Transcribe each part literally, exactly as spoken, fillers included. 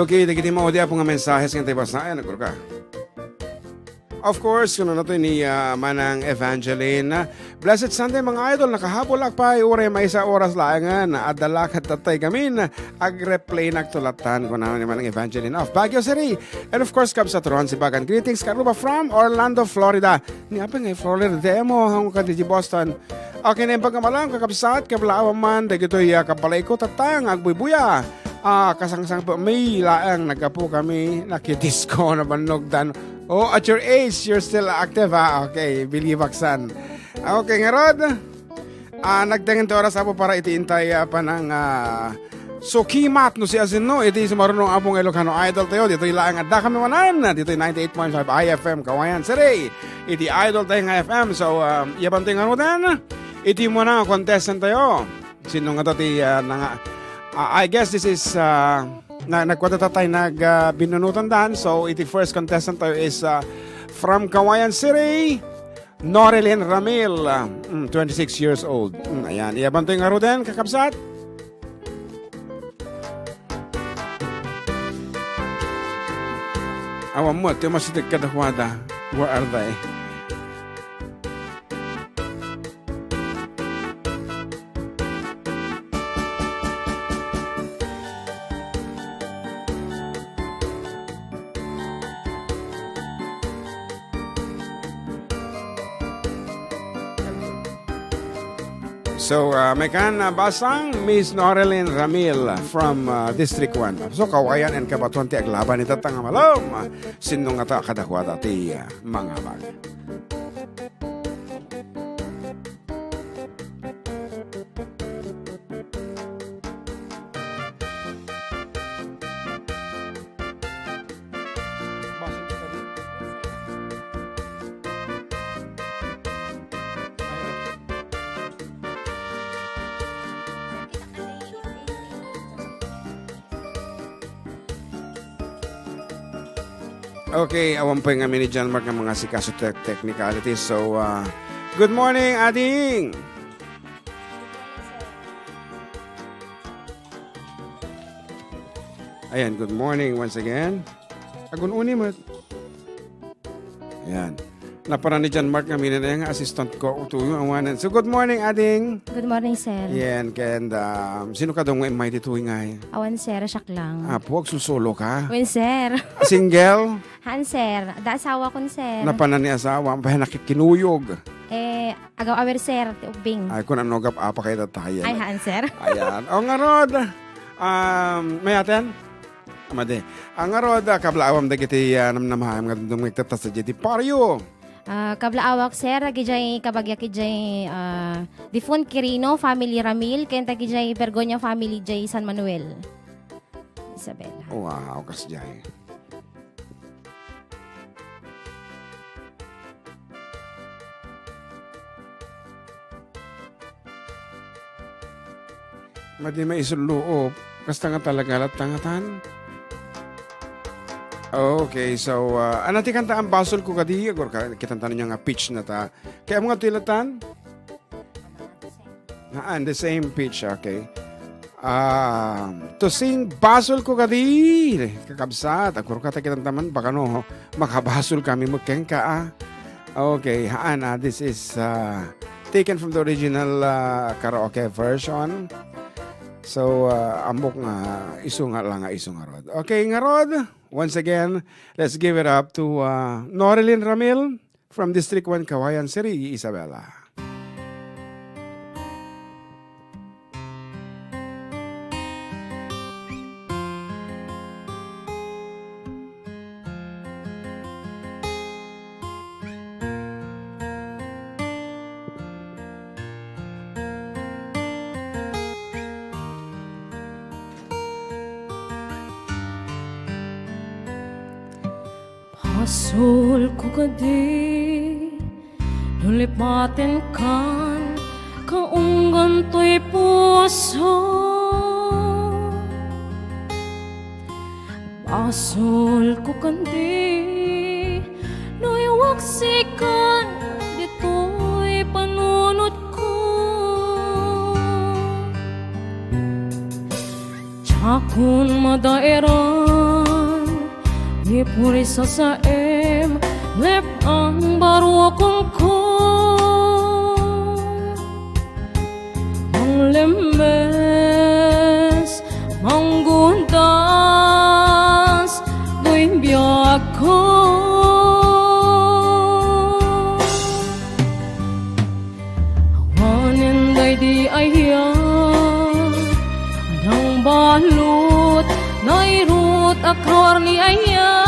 Okay, dagiti maudi, Apo, nga mensahes nga intay basaen, agurka. Of course, kuno nato ni, ah, Manang Evangeline. Blessed Sunday, mga idol. Nakahabol ak pay, uray maysa oras laengen. Adda lakad tattay gamin. Ag-replay nak tulatan, kuna ni Manang Evangeline of Baguio City. And of course, Kabsat Ron Sibagan. Greetings, Karuba from Orlando, Florida. Ni apay nga Florida, demo, hangko ka di Boston. Okay, naimbag nga malam, kakabsat, kablaawam man, dagitoy, ah, kabalay ko, tatta, nga agbuybuya. Ah, kasangsangpetmi laeng, naggapu kami, nakidisco, nabannog dan. Oh, at your age, you're still active, ha? Okay, believe ak san. Okay, ngarud, ah, nagtengen ti oras, Apo, para iti intay, ah, panang, ah, sukimat no siasino, iti sumaruno, Apo, nga Ilocano Idol tayo, ditoy laeng adda kami manen, ditoy ninety-eight point five I F M, Kawayan City, iti Idol tayo nga F M. So, ah, yabantoy ngaruden, iti muna nga contestant tayo. Sino nga to ti, ah, nanga-, ah, I guess this is, ah, na, nagkuha tayo nag, ah, binunutan dan. So, iti first contestant tayo is, ah, from Kawayan City, Norilyn Ramil, ah, mm, twenty-six years old. Mm, ayan, iyabantoy ngaruden, kakabsat. Awan mo, ti masitek kadakwada. Where are they? So, ah, may kan, ah, basang Miss Norilyn Ramil from, ah, District one. So, Kawayan and Cabatuan ti aglaban ita nga malem. Sino nga ta kadakwada ti, ah, mangabag? Okay, awan pay nga mini John Mark nga mga sikaso tech-, technicalities. So, ah, good morning, Ading! Ayan, good morning once again. Agun-uni met. Ayan. Naparan ni John Mark nga minanay nga assistant ko, utuyo, awanan. So, good morning, Ading. Good morning, sir. Yan, ken, um, sino ka daw nga immay ditoy ngay? Awan, sir, siak lang. Apo, agsulsolo ka? Wen, sir. Ah, single? Han, sir. Da asawa kon, sir. Napanan ni asawa, ang bahay nakikinuyog. Eh, agaw awer, sir, ti ubbing. Ay, kun ano gap apa kayo tatayan. Ay, haan, sir. Ayan. O, ngarud, um, mayaten? Madi. Ang ngarud, ah, kablaawam dagiti, ah, namnamaem nga dumdum nga igtatas dagiti pario. Ah, kablaawak, sir, dagijay kabagiak ijay, ah, defunct Quirino family Ramil, ken dagijay Bergoña family jay San Manuel. Isabela. Wow, kasjay. Madi maisulluop, kasta nga talaga latta ngatan? Okay, so, ah, ano ti kanta ang basol ko kadi? Agor ka, kitanta ninyo nga pitch na ta. Kaya mga tilatan? Haan, the same pitch, okay. Ah, to sing basol ko kadi, kakabsat, agor ka, ta kitanta man, baka no, makabasol kami, magkengka, ah. Okay, haan, ah, this is, ah, taken from the original, ah, karaoke version. So, ah, ammok nga isu nga lang nga isu ngarud. Okay, ngarud, once again, let's give it up to, ah, Norilyn Ramil from District one, Kawayan City, Isabela. Basol ko kadi no lipatenkan, kaunggan toy puso. Basol ko kadi no iwaksikan ditoy panunotko. Diakon madaeran Ipurisasaem, lep-ang barukonko. Manglembes, manggundas, toy biagko. Awanen daydi aya, adda nangbalut, nairut a kawarni aya.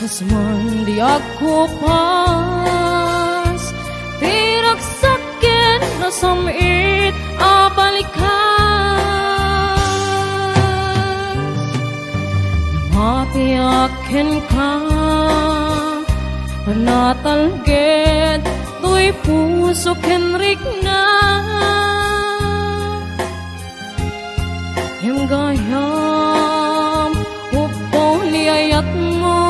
Kas man di agkupas, ti ragsak ken nasam-it a balikas. Namatiak kenka, panatalged toy puso ken rikna. Ngem gayam, ubbaw ni ayatmo,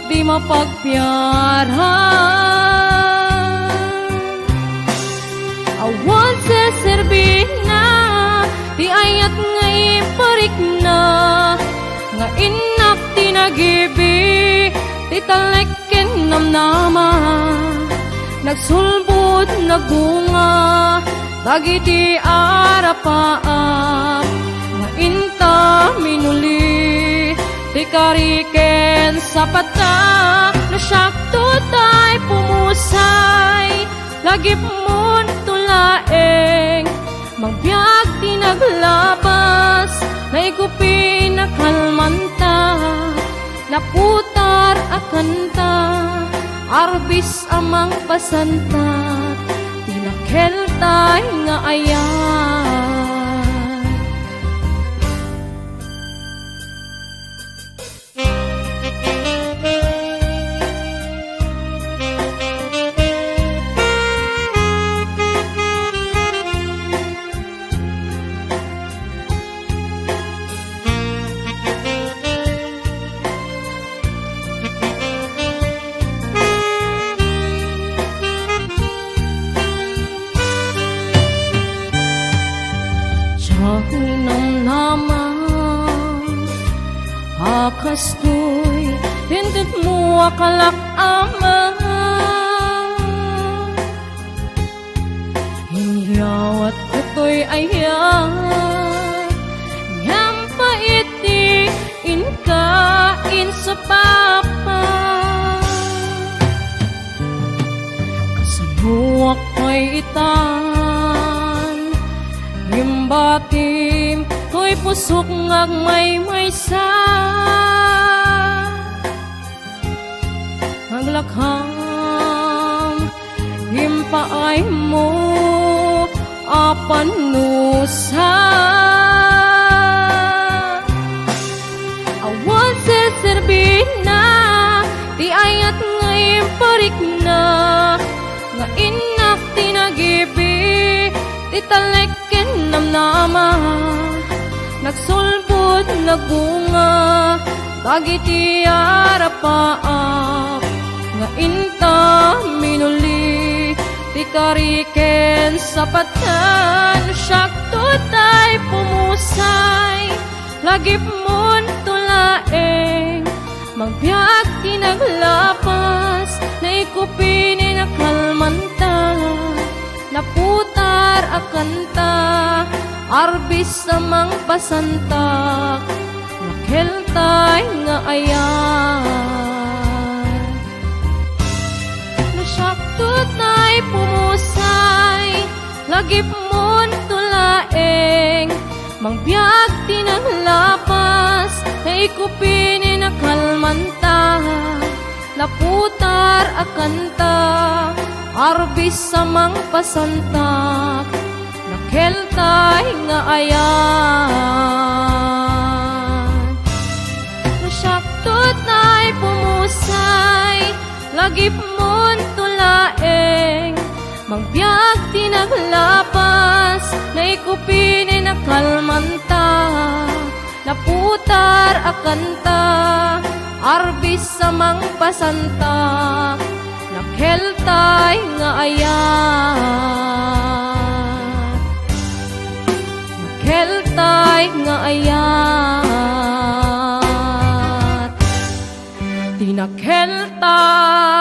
di mapagpiaran. Awan seserbina ti ayat nga iparikna, nga innak ti nagibi, ti talek ken namnama. Nagsulbod, nagbunga dagiti arapaap nga inta minuli ti kari ken sapata. No siakto tay pumusay, lagipmon to laeng, mangbiag ti naglabas, naikupi nakalmanta. Naputar a kanta, arbis a mangpasantak, ti nakeltay nga ayat. Siak namnama a kastoy, intedmo a kalak, Ama. Inyawatko toy ayat, ngem pait ti inka insupapa. Kasanoak pay itan, ngem batim toy pusok nga agmaymaysa. Aglakam, impaaymo a pannusa. Awan seserbina ti ayat nga imparikna, nga innak ti nagibi, ti talek ken namnama. Nagsulbod, nagbunga dagiti arapaap nga inta minuli ti kari ken sapatan. Siakto tay pumusay, lagipmon to laeng, mangbiag ti naglabas, naikupi ni nakalmanta. Naputar a kanta, arbis a mangpasantak, nakeltay nga ayat. No siakto tay pumusay, lagipmon to laeng, mangbiag ti nanglapas, naikupi ni nakalmanta. Naputar a kanta, arbis a mangpasantak, nakeltay nga ayat. No siakto tay pumusay, lagipmon to laeng, mangbiag ti nanglapas, naikupi ni nakalmanta. Naputar a kanta, arbis a mangpasantak, nakeltay nga ayat. Nakeltay nga ayat. Nakelta.